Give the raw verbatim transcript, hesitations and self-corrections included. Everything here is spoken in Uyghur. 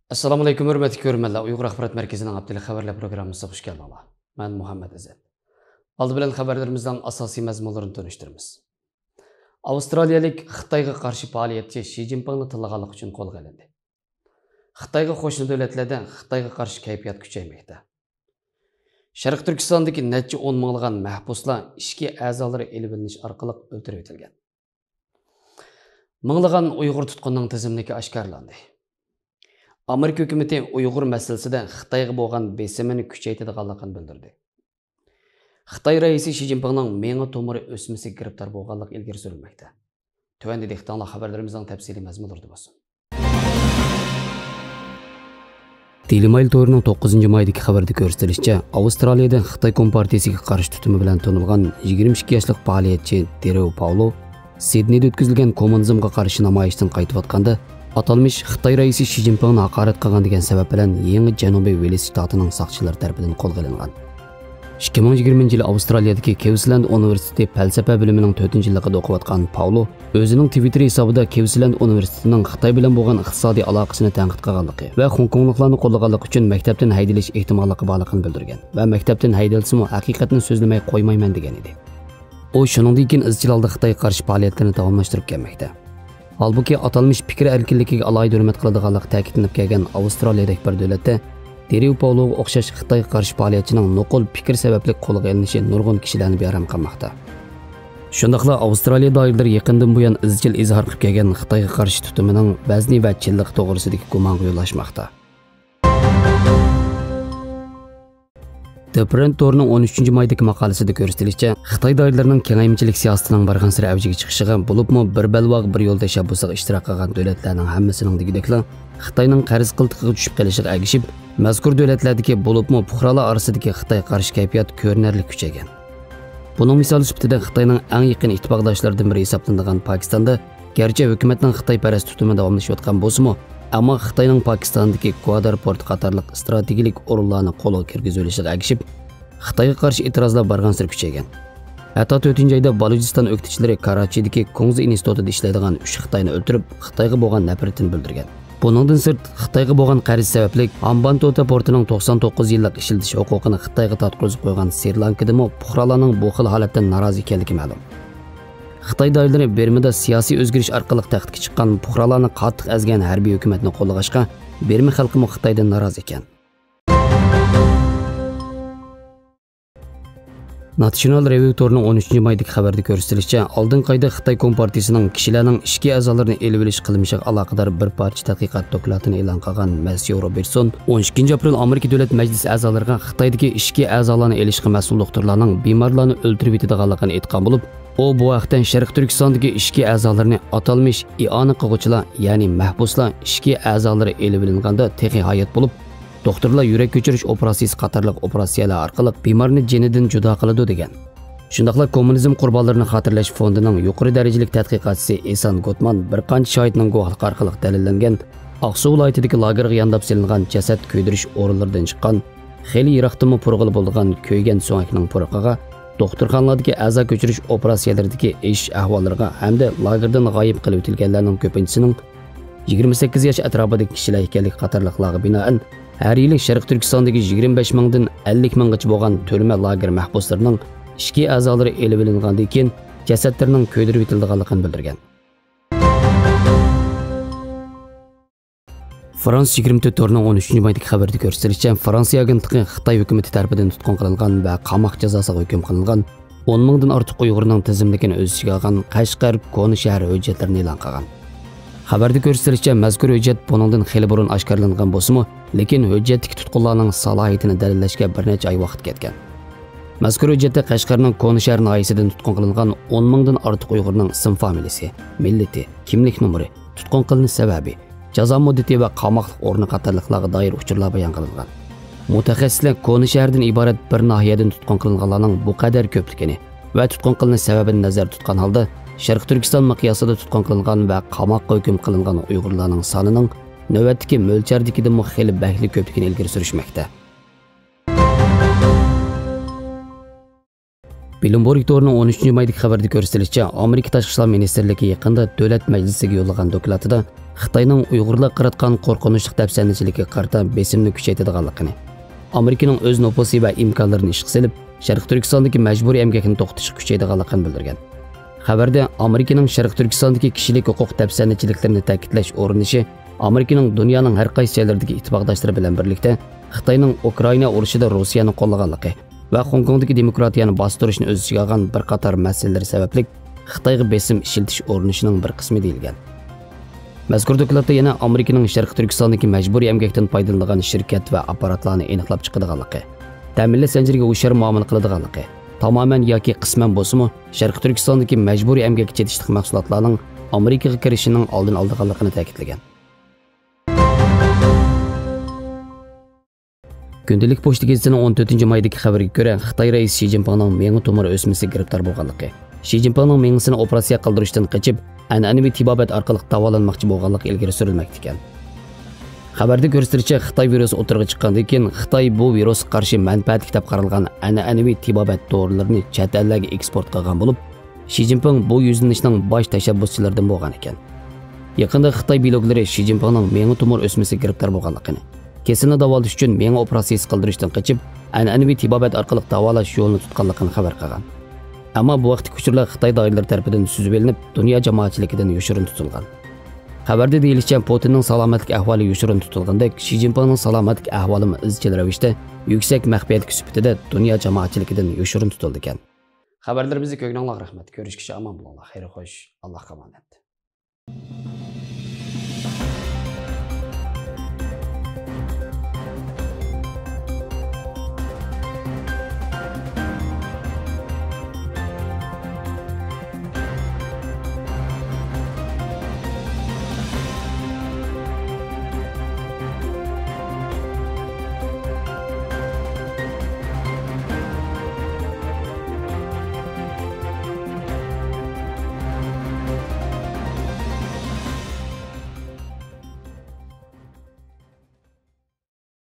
ئەسسالامۇ ئەلەيكۇم، ھۆرمەتلىك كۆرۈرمەنلەر. ئۇيغۇر ئاخبارات مەركىزىنىڭ ھەپتىلىك خەۋەرلەر پروگراممىسىغا خۇش كەلدىڭلار. مەن مۇھەممەت ئىززەت. ئالدى بىلەن خەۋەرلىرىمىزنىڭ ئاساسىي مەزمۇنلىرىنى تونۇشتۇرىمىز. ئاۋسترالىيەلىك خىتايغا قارشى پائالىيەتچى شى جىنپىڭنى تىللىغانلىقى ئۈچۈن قولغا ئېلىندى. خىتايغا قوشنا دۆلەتلەردە خىتايغا قارشى كەيپىيات كۈچەيمەكتە. شەرقىي تۈركىستاندىكى نەچچە ئون مىڭلىغان مەھبۇسلار ئىچكى ئەزالىرى ئېلىۋېلىنىش ئارقىلىق ئۆلتۈرۈۋېتىلگەن. مىڭلىغان ئۇيغۇر تۇتقۇننىڭ تىزىملىكى ئاشكارىلاندى. ئامېرىكا ھۆكۈمىتى ئۇيغۇر مەسىلىسىدە خىتايغا بولغان بېسىمىنى كۈچەيتىدىغانلىقىنى بىلدۈردى. خىتاي رەئىسى شى جىنپىڭنىڭ مېڭە تومۇرى ئۆسمىسىگە گىرىپتار بولغانلىقى ئىلگىرى سۈرۈلمەكتە. تۆۋەندە دىققىتىڭلار خەۋەرلىرىمىزنىڭ تەپسىلىي مەزمۇنلىرىدا بولسۇن. دېيلى مەيل تورىنىڭ توققۇزىنچى مايدىكى خەۋەردە كۆرسىتىلىشىچە، ئاۋسترالىيەدە خىتاي كومپارتىيىسىگە قارشى تۇتۇمى بىلەن تونۇلغان يىگىرمە ئىككى ياشلىق پائالىيەتچى دېرېۋ پاۋلو سىدنېيدا ئۆتكۈزۈلگەن كوممۇنىزمغا قارشى نامايىشتىن قايتىۋاتقاندا، ئاتالمىش خىتاي رەئىسى شى جىنپىڭنى ھاقارەت قىلغان دېگەن سەۋەب بىلەن يېڭى جەنۇبىي ۋېلىس شتاتىنىڭ ساقچىلىرى تەرىپىدىن قولغا ئېلىنغان. ئىككى مىڭ يىگىرمىنچى يىلى ئاۋسترالىيەدىكى كېۋسلاند ئۇنىۋېرسىتېتى پەلسەپە بۆلۈمىنىڭ تۆتىنچى يىللىقىدا ئوقۇۋاتقان پاۋلو ئۆزىنىڭ تىۋىتتېر ھېسابىدا كېۋسلاند ئۇنىۋېرسىتېتىنىڭ خىتاي بىلەن بولغان ئىقتىسادىي ئالاقىسىنى تەنقىد قىلغانلىقى ۋە خوڭكوڭلۇقلارنى قوللىغانلىقى ئۈچۈن مەكتەپتىن ھەيدىلىش ئېھتىماللىقى بارلىقىنى بىلدۈرگەن ۋە مەكتەپتىن ھەيدەلسىمۇ ھەقىقەتنى سۆزلىمەي قويمايمەن دېگەن ئىدى. ئۇ شۇنىڭدىن كېيىن ئىزچىل ھالدا خىتايغا قارشى پائالىيەتلىرىنى داۋاملاشتۇرۇپ كەلمەكتە. ھالبۇكى، ئاتالمىش پىكىر ئەركىنلىكىگە ئالاھىدە ھۆرمەت قىلىدىغانلىقى تەكىتلىنىپ كەلگەن ئاۋسترالىيەدەك بىر دۆلەتتە دېرېۋ پاۋلوغا ئوخشاش خىتايغا قارشى پائالىيەتچىنىڭ نوقۇل پىكىر سەۋەبلىك قولغا ئېلىنىشى نۇرغۇن كىشىلەرنى بىئارام قىلماقتا. شۇنداقلا ئاۋسترالىيە دائىرىلىرى يېقىندىن بۇيان ئىزچىل ئىزھار قىلىپ كەلگەن خىتايغا قارشى تۇتۇمىنىڭ ۋەزنى ۋە چىنلىقى توغرىسىدىكى گۇمانغا يول ئاچماقتا. دىفرېنت تورىنىڭ ئون ئۈچىنچى مايدىكى ماقالىسىدە كۆرسىتىلىشىچە، خىتاي دائىرىلىرىنىڭ كېڭەيمىچىلىك سىياسىتىنىڭ بارغانسېرى ئەۋجىگە چىقىشىغا، بولۇپمۇ بىر بەلباغ، بىر يول تەشەببۇسىغا ئىشتىراك قىلغان دۆلەتلەرنىڭ ھەممىسىنىڭ دېگۈدەكلا خىتاينىڭ قەرز قىلتىقىغا چۈشۈپ قېلىشىغا ئەگىشىپ، مەزكۇر دۆلەتلەردىكى، بولۇپمۇ پۇقرالار ئارىسىدىكى خىتايغا قارشى كەيپىيات كۆرۈنەرلىك كۈچەيگەن. بۇنىڭ مىسالى سۈپىتىدە خىتاينىڭ ئەڭ يېقىن ئىتتىپاقداشلىرىدىن بىرى ھېسابلىنىدىغان پاكىستاندا گەرچە ھۆكۈمەتنىڭ خىتاي پەرەس تۇتۇمى داۋاملىشىۋاتقان بولسىمۇ، ئەمما خىتاينىڭ پاكىستاندىكى گۋادار پورتى قاتارلىق ئىستراتېگىيىلىك ئورۇنلارنى قولغا كىرگۈزۈۋېلىشىغا ئەگىشىپ، خىتايغا قارشى ئېتىرازلار بارغانسېرى كۈچەيگەن. ھەتتا تۆتىنچى ئايدا بالۇچىستان ئۆكتىچىلىرى كاراچىدىكى كۇڭزى ئىنستىتۇتىدا ئىشلەيدىغان ئۈچ خىتاينى ئۆلتۈرۈپ، خىتايغا بولغان نەپرىتىنى بىلدۈرگەن. بۇنىڭدىن سىرت، خىتايغا بولغان قەرز سەۋەبلىك ھامبانتوتا پورتىنىڭ توقسان توققۇز يىللىق ئىشلىتىش ھوقۇقىنى خىتايغا تارتقۇزۇپ قويغان سرى لانكىدىمۇ پۇقرالارنىڭ بۇ خىل ھالەتتىن نارازى ئىكەنلىكى مەلۇم. خىتاي دائىرىلىرى بىرمىدا سىياسىي ئۆزگىرىش ئارقىلىق تەختكە چىققان، پۇقرالارنى قاتتىق ئەزگەن ھەربىي ھۆكۈمەتنى قوللىغاچقا، بىرما خەلقىمۇ خىتايدىن نارازى ئىكەن. ناتشونال رېۋيۇ تورىنىڭ ئون ئۈچىنچى مايدىكى خەۋەردە كۆرسىتىلىشىچە، ئالدىنقى ئايدا خىتاي كومپارتىيىسىنىڭ كىشىلەرنىڭ ئىچكى ئەزالىرىنى ئېلىۋېلىش قىلمىشىغا ئالاقىدار بىر پارچە تەتقىقات دوكلاتىنى ئېلان قىلغان مەسيۇ روبېرتسون ئون ئىككىنچى ئاپرېل ئامېرىكا دۆلەت مەجلىسى ئەزالىرىغا خىتايدىكى ئىچكى ئەزالارنى ئېلىشقا مەسئۇل دوختۇرلارنىڭ بىمارلارنى ئۆلتۈرۈۋېتىدىغانلىقىنى ئېيتقان بولۇپ، ئۇ بۇ ھەقتە شەرقىي تۈركىستاندىكى ئىچكى ئەزالىرىنى ئاتالمىش ئىئانە قىلغۇچىلار، يەنى مەھبۇسلار ئىچكى ئەزالىرى ئېلىۋېلىنغاندا تېخى ھايات بولۇپ، دوختۇرلار يۈرەك كۆچۈرۈش ئوپېراتسىيىسى قاتارلىق ئوپېراتسىيەلەر ئارقىلىق بىمارنى جېنىدىن جۇدا قىلىدۇ، دېگەن. شۇنداقلا كوممۇنىزم قۇربانلىرىنى خاتىرىلەش فوندىنىڭ يۇقىرى دەرىجىلىك تەتقىقاتچىسى ئېسان گوتمان بىر قانچە شاھىتنىڭ گۇۋاھلىقى ئارقىلىق دەلىللەنگەن ئاقسۇ ۋىلايىتىدىكى لاگېرغا يانداپ سېلىنغان جەسەت كۆيدۈرۈش ئورۇنلىرىدىن چىققان خېلى يىراقتىنمۇ پۇرىغىلى بولىدىغان كۆيگەن سۆڭەكنىڭ پۇرىقىغا، دوختۇرخانىلاردىكى ئەزا كۆچۈرۈش ئوپېراتسىيەلىرىدىكى ئېشىش ئەھۋاللىرىغا ھەمدە لاگېردىن غايىب قىلىۋېتىلگەنلەرنىڭ كۆپىنچىسىنىڭ يىگىرمە سەككىز ياش ئەتراپىدىكى كىشىلەر ئىكەنلىكى قاتارلىقلارغا بىنائەن، ھەر يىلى شەرقىي تۈركىستاندىكى يىگىرمە بەش مىڭدىن ئەللىك مىڭغىچە بولغان تۈرمە لاگېر مەھبۇسلىرىنىڭ ئىچكى ئەزالىرى ئېلىۋېلىنغاندىن كېيىن، جەسەتلىرىنىڭ كۆيدۈرۈۋېتىلىدىغانلىقىنى بىلدۈرگەن. فرانس يىگىرمە تۆت تورىنىڭ ئون ئۈچىنچى مايدىكى خەۋىرىدە كۆرسىتىلىشىچە، فرانسىيە ئاگېنتلىقى خىتاي ھۆكۈمىتى تەرىپىدىن تۇتقۇن قىلىنغان ۋە قاماق جازاسىغا ھۆكۈم قىلىنغان ئون مىڭدىن ئارتۇق ئۇيغۇرنىڭ تىزىملىكىنى ئۆز ئىچىگە ئالغان قەشقەر كونا شەھەر ھۆججەتلىرىنى ئېلان قىلغان. خەۋەردە كۆرسىتىلىشىچە، مەزكۇر ھۆججەت بۇنىڭدىن خېلى بۇرۇن ئاشكارىلانغان بولسىمۇ، لېكىن ھۆججەتتىكى تۇتقۇنلارنىڭ سالاھىيىتىنى دەلىللەشكە بىر نەچچە ئاي ۋاقىت كەتكەن. مەزكۇر ھۆججەتتە قەشقەرنىڭ كونا شەھەر ناھىيەسىدىن تۇتقۇن قىلىنغان ئون مىڭدىن ئارتۇق ئۇيغۇرنىڭ ئىسىم فامىلىسى، مىللىتى، كىملىك نومۇرى، تۇتقۇن قىلىنىش سەۋەبى، جازا مۇددىتى ۋە قاماقلىق ئورنى قاتارلىقلارغا دائىر ئۇچۇرلار بايان قىلىنغان. مۇتەخەسسىسلەر كونا شەھەردىن ئىبارەت بىر ناھىيەدىن تۇتقۇن قىلىنغانلارنىڭ بۇ قەدەر كۆپلۈكىنى ۋە تۇتقۇن قىلىنىش سەۋەبىنى نەزەردە تۇتقان ھالدا، شەرقىي تۈركىستان مىقياسىدا تۇتقۇن قىلىنغان ۋە قاماققا ھۆكۈم قىلىنغان ئۇيغۇرلارنىڭ سانىنىڭ نۆۋەتتىكى مۆلچەردىكىدىنمۇ خېلى بەكلا كۆپلۈكىنى ئىلگىرى سۈرۈشمەكتە. بلومبېرگ تورىنىڭ ئون ئۈچىنچى مايدىكى خەۋىرىدە كۆرسىتىلىشىچە، ئامېرىكا تاشقى ئىشلار مىنىستىرلىكى يېقىندا دۆلەت مەجلىسىگە يوللىغان دوكلاتىدا خىتاينىڭ ئۇيغۇرلارغا قاراتقان قورقۇنچلۇق دەپسەندىچىلىكىگە قارىتا بېسىمنى كۈچەيتىدىغانلىقىنى، ئامېرىكىنىڭ ئۆز نوپۇسى ۋە ئىمكانلىرىنى ئىشقا سېلىپ، شەرقىي تۈركىستاندىكى مەجبۇرىي ئەمگەكنى توختىتىشقا كۈچەيتىدىغانلىقىنى بىلدۈرگەن. خەۋەردە ئامېرىكىنىڭ شەرقىي تۈركىستاندىكى كىشىلىك ھوقۇق دەپسەندىچىلىكلىرىنى تەكىتلەش ئورنىشى ئامېرىكىنىڭ دۇنيانىڭ ھەر قايسى جايلىرىدىكى ئىتتىپاقداشلىرى بىلەن بىرلىكتە خىتاينىڭ ئۇكرائىنا ئۇرۇشىدا روسىيەنى قوللىغانلىقى ۋە خوڭكوڭدىكى دېموكراتىيەنى باستۇرۇشنى ئۆز ئىچىگە ئالغان بىر قاتار مەسىلىلەر سەۋەبلىك خىتايغا بېسىم ئىشلىتىش ئورنىشىنىڭ بىر قىسمى دېيىلگەن. مەزكۇر دوكلاتتا يەنە ئامېرىكىنىڭ شەرقىي تۈركىستاندىكى مەجبۇرىي ئەمگەكتىن پايدىلىنىدىغان شىركەت ۋە ئاپپاراتلارنى ئېنىقلاپ چىقىدىغانلىقى، تەمىنلەش زەنجىرىگە ھوشيار مۇئامىلە قىلىدىغانلىقى، تامامەن ياكى قىسمەن بولسىمۇ شەرقىي تۈركىستاندىكى مەجبۇرىي ئەمگەككە چېتىشلىق مەھسۇلاتلارنىڭ ئامېرىكىغا كىرىشىنىڭ ئالدىنى ئالىدىغانلىقىنى تەكىتلىگەن. كۈندىلىك پوچتا گېزىتىنىڭ ئون تۆتىنچى مايدىكى خەۋىرىگە كۆرە، خىتاي رەئىسى شى جىنپىڭنىڭ مېڭە تومۇر ئۆسمىسى گىرىپتار بولغانلىقى، شى جىنپىڭنىڭ مېڭىسىنى ئوپېراتسىيە قىلدۇرۇشتىن قېچىپ، ئەنئەنىۋى تېبابەت ئارقىلىق داۋالانماقچى بولغانلىقى ئىلگىرى سۈرۈلمەكتە ئىكەن. خەۋەردە كۆرسىتىلىشىچە، خىتاي ۋىرۇسى ئوتتۇرىغا چىققاندىن كېيىن، خىتاي بۇ ۋىرۇسقا قارشى مەنپەئەتلىك دەپ قارالغان ئەنئەنىۋى تېبابەت دورىلىرىنى چەت ئەللەرگە ئېكسپورت قىلغان بولۇپ، شى جىنپىڭ بۇ يۈزلىنىشنىڭ باش تەشەببۇسچىلىرىدىن بولغان ئىكەن. يېقىندا خىتاي بىلوگلىرى شى جىنپىڭنىڭ مېڭە تومۇر ئۆسمىسى گىرىپتار بولغانلىقىنى، كېسەلنى داۋالىتىش ئۈچۈن مېڭە ئوپېراتسىيىسى قىلدۇرۇشتىن قېچىپ، ئەنئەنىۋى تېبابەت ئارقىلىق داۋالاش يولىنى تۇتقانلىقىنى خەۋەر قىلغان. ئەمما بۇ ھەقتىكى ئۇچۇرلار خىتاي دائىرىلىرى تەرىپىدىن سۈزۈۋېلىنىپ، دۇنيا جامائەتچىلىكىدىن يوشۇرۇن تۇتۇلغان. خەۋەردە دېيىلىشىچە، پۇتىننىڭ سالامەتلىك ئەھۋالى يوشۇرۇن تۇتۇلغاندەك، شى جىنپىڭنىڭ سالامەتلىك ئەھۋالىمۇ ئىزچىل رەۋىشتە يۈكسەك مەخپىيەتلىك سۈپىتىدە دۇنيا جامائەتچىلىكىدىن يوشۇرۇن تۇتۇلىدىكەن. خەۋەرلىرىمىزنى كۆرگىنىڭلارغا رەھمەت. كۆرۈشكىچە ئامان بولۇڭلار. خەير خوش. ئاللاھقا ئامانەت.